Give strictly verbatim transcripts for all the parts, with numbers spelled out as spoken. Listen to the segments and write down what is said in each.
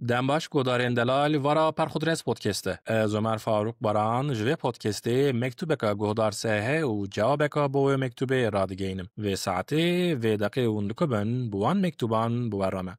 Dem baş, guhdarên delal, vara Perxudres Podcast e. Ez Omer Faruk Baran ji vê podcastê mektubeka guhdar sehe û cewabeka bo wê mektubê radigeynim. Vê saetê, vê deqê hûn dikubin bi wan mektuban bi we re me.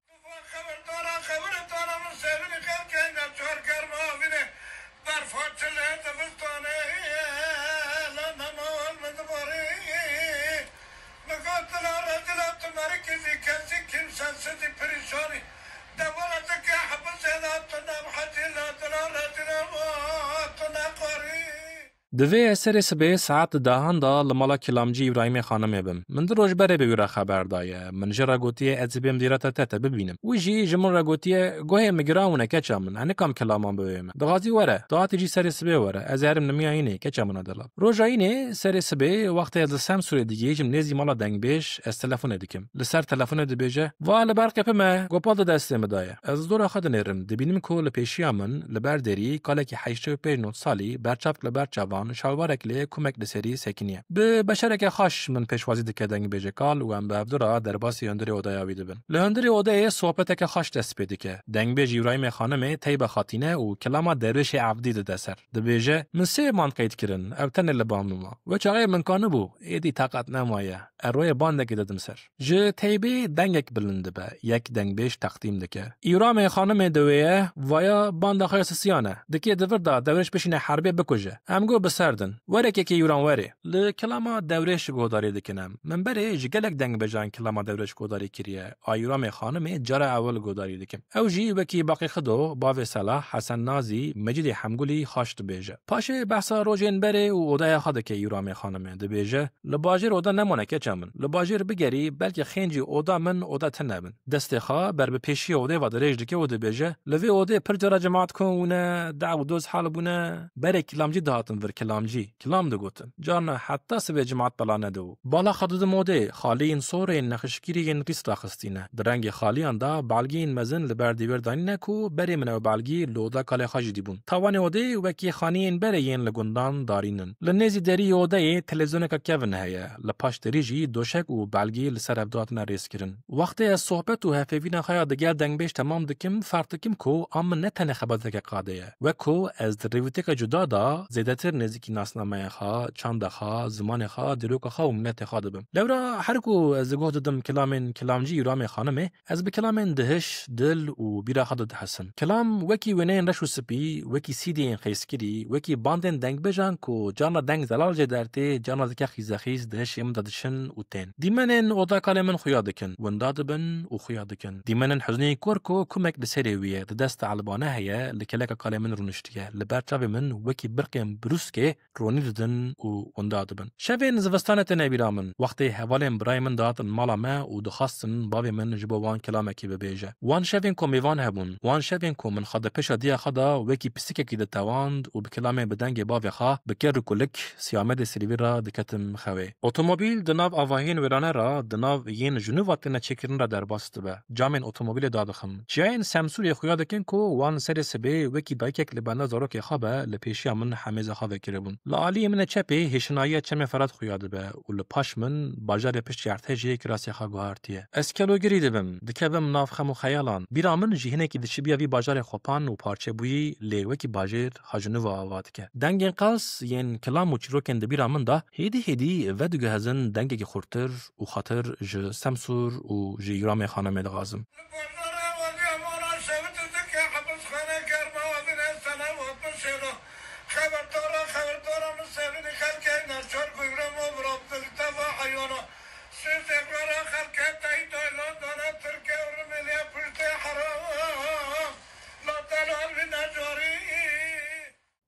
Divê ez serê sibê saet dehan de li mala kilamcî Îbrahîmê Xanimê bim. Min du roj berê bi wî re xeber daye. Min jê re gotiye ez ê bêm zîreta te, te bibînim. Wî jî ji min re gotiye, guhê min girawine keça min, ez nikam kilaman bibême. Dixwazî were, dihatî jî serê sibê were, ez ê herim nimiyayînê, keça min a delal. Roja înê serê sibê, wextê ez li Semsûrê digihîjim nêzî mala dengbêj, ez telefonê dikim. Li ser telefonê dibêje, va li ber qepime, gopal di destê min de ye. Ez zora xwe dinêrim, dibînim ku li pêşiya min, li ber derî, kalekî heştê û pênc not salî, berçavk li ber çavan, şalwarek lê, kumek li serî sekiniye. Bi beşereke xaş min pêşwazî dike dengbêjê kal û em bi hevdu re derbasî hundirê odeya wî dibin. Li hundirê odeyê sohbeteke xaş dest pê dike. Dengbêj Îbrahîmê Xanimê teybe xatîne û kilama Derwêşê Evdî dide ser. Dibêje, min sê band qeyd kirin, ev tenê li ba min ma. Wê çaxê min kanibû, êdî taqet nemaye. Eroyê bandekê didim ser. Ji teybê dengek bilind dibe, yek dengbêj teqdîm dike. Îramê Xanimê diwêye, vaya banda xwe ya sisiyane. Dikê di vir de Dewrêş bişîne herbê bikuje. Em got bi ser din. Were kekê Îram werê. Li kilama Dewrêş guhdarî dikin em. Min berê ji gelek dengbêjan kilama Dewrêş guhdarî kiriye. A Îramê Xanimê cara ewil guhdarî dikim. Ew jî wekî Baqî Xido, Bavê Selah, Hesen Nazî, Mecîdê Hemgulî xaş dibêje. Paşê behsa rojên berê û odeya xwe dike Îramê Xanimê. Dibêje, li bajêr oda nemane keça min. Li bajêr bigerî, belkî xêncî oda min, oda te nebin. Destê xwe ber bi pêşiya odê ve dirêj dike û dibêje, li vê odê pir cara cemaat kom bûne, dev û doz hal bûne, berê kilamcî dihatin vir kilamcî, kilam digotin. Carna heta sibê cemaat bela nedibû. Bala xwe didim odê, xaliyên sor ên nexişgirî yên rîs raxistîne. Di rengê xaliyan de belgeyên mezin li ber dîwêr danîne ku berê min ew belgî li oda kalê xwe jî dîbûn. Tawanê odê wekî xaniyên berê yên li gundan darîn in. Li nêzî deriyê odeyê televîzyoneke kevin heye. Li paş derî jî doşek û belgî li ser hev dihatine rêzkirin. Wextê ez sohbet û hevpeyvîna xwe ya digel dengbêj temam dikim, ferq dikim ku a min ne tenê xebateke qadê ye. Wek ku ez di rêwîteka cuda de zêdetir nêzîkî nasnameya xwe, çanda xwe, zimanê xwe, dîroka xwe û miletê xwe dibim. Lewra her ku ez li guh didim kilamên kilamcî Îramê Xanimê, ez bi kilamên dihiş, dil û bîra xwe de dihesim. Kilam wekî wêneyên reş û spî, wekî sîdeyên xêzkirî, wekî bandên dengbêjan ku carna deng zelal jê dertê, carna dike xîzexîz di hişê min de diçin û tên. Dîmenên oda kalê min xuya dikin, winda dibin û xuya dikin. Dîmenên huznî kor ku kumek li serê wî ye, di dest de elbane heye, li keleka kalê min rûniştiye. Li ber çavê min wekî birqên birûskê ronî didin û winda dibin. Şevên zivistanê têne bîra min. Wextê hevalên birayê min dihatin mala me û dixwastin bavê min ji bo wan kilamekî bibêje. Wan şevên ku mêvan hebûn, wan şevên ku min xwe di pêşa diya xwe de wekî pisîkekî ditewand û bi kilamê bi dengê bavê xwe bi ker û kulik Siyamedê Silîvî re diketim xewê. Otomobîl di nav avahiyên wêrane re, di nav yên ji nû ve têne çêkirin re derbas dibe. Camên otomobîlê dadixim. Çiyayên Semsûrê xuya dikin ku wan serê sibê wekî dayikek li benda zarokê xwe be li pêşiya min hemêza xwe vekiribûn. Li aliyê min ê çepê hêşinayiya Çemê Ferat xuya dibe û li paş min bajarê piştî erdhejê kirasê xwe guhartiye. Ez kelogirî dibim, dikevim nav xem û xeyalan. Bîra min jî hinekî diçibiya vî bajarê xopan û parçebûyî lê wekî bajêr ha ji nû ve ava dike. Dengên qels yên kilam û çîrokên di bîra min de hêdî hêdî vediguhezin dengekî xurtir û xatir ji Semsûr û ji Îramê Xanimê dixwazim.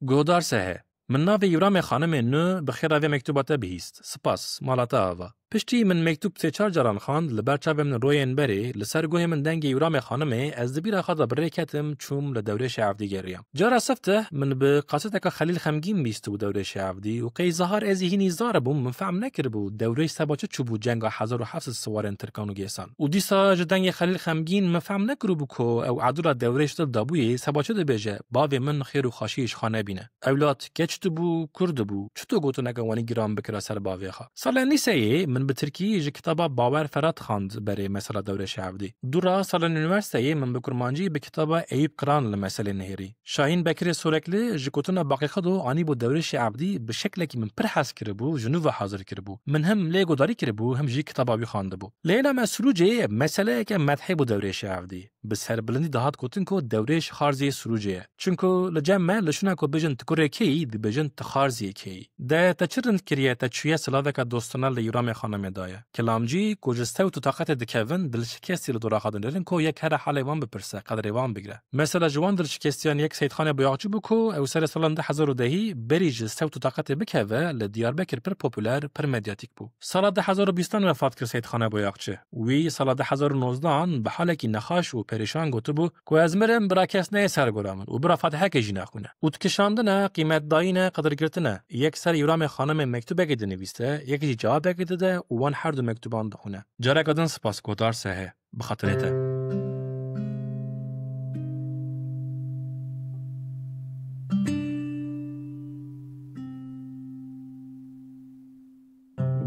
Guhdar sehe. Min navê Îramê Xanimê nû bi xêra vê mektuba te bihîst. Spas, mala te ava. Piştî min mektub sê çar caran xwend, li ber çavê min royên berê, li ser guhê min dengê Îramê Xanimê, ez di bîra xwe de bi rê ketim, çûm li Dewrêşê Evdî geriyam. Cara sifteh min bi kaseteka Xelîl Xemgîn bîst û Dewrêşê Evdî û qey zahar ez ê hînî zar bûm, min fehm nekiribû Dewrêş seba çi çûbû cenga hezar û heft sed siwarên Tirkan û Gêsan. Û dîsa ji dengê Xelîl Xemgîn min fehm nekiribû ku ew edûra Dewrêş dil dabûyê seba çi dibêje, bavê min xêr û xaşiyê ji xwe nebîne. Ewlad keç dibû, kur dibû, çito gotineke wanî giran bikira ser bavê xwe. Salên lîseyê min Min bi tirkî ji kitaba Bawer Ferhat xwend berê mesela Dewrêşê Evdî. Dû re salên unîversîteyê min bi kurmancî bi kitaba Eyûp Kiran li meselê nihêrî. Şahîn Bekirê Sorekli ji gotina Baqî Xedo anîbû Dewrêşê Evdî bi şeklekî min pir hez kiribû, ji nû ve hazir kiribû. Min hem lê guhdarî kiribû, hem jî kitaba wî xwendibû. Lê hela me Sirûcê meseleyeke medhê bû Dewrêşê Evdî. Bi serbilindî dihat gotin ku Dewrêş xarziyê Sirûcê ye. Çunku li cem me li şûna ku bêjin tu kurê kê yî, dibêjin tu xarziyê kê yî. De te çi rind kiriye te çûye silaveke dostane li Îramê Xanemê daye. Kilamcî ku ji sewt û taqetê dikevin, dilşikestî li dora xwe dinêrin ku yek here halê wan bipirse, qedrê wan bigire. Mesela ji wan dilşikestiyan yek Seyîdxanê Boyaxçî bû ku ew serê salan du hezar û dehî berî ji sewt û taqetê bikeve, li Diyarbekir pir popûler, pir medyatîk bû. Sala du hezar û bîstan wefat kir Seyîdxanê Boyaxçî. Wî sala du hezar û nozdehan bi halekî nexaş û perîşan gotibû ku ez mirim, bira kes neyê ser gora min û bira fatihekê jî nexwîne. Û dikişandine, qîmetdayîne, qedirgirtine. Yek ser Îramê Xanemê mektubekê dinivîse, yek jî cewabekê dide û wan her du mektuban dixwîne. Careke din spas guhdar Sehê. Bi xatirê te.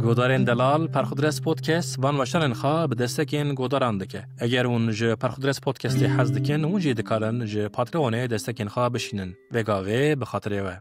Guhdarên delal, Perxudres Podcast van weşanên xwe bi destekên guhdaran dike. Eger hûn ji Perxudres Podcastê hez dikin, hûn jî dikarin ji Patreonê destekên xwe bişînin. Vêga vê bi xatirê we.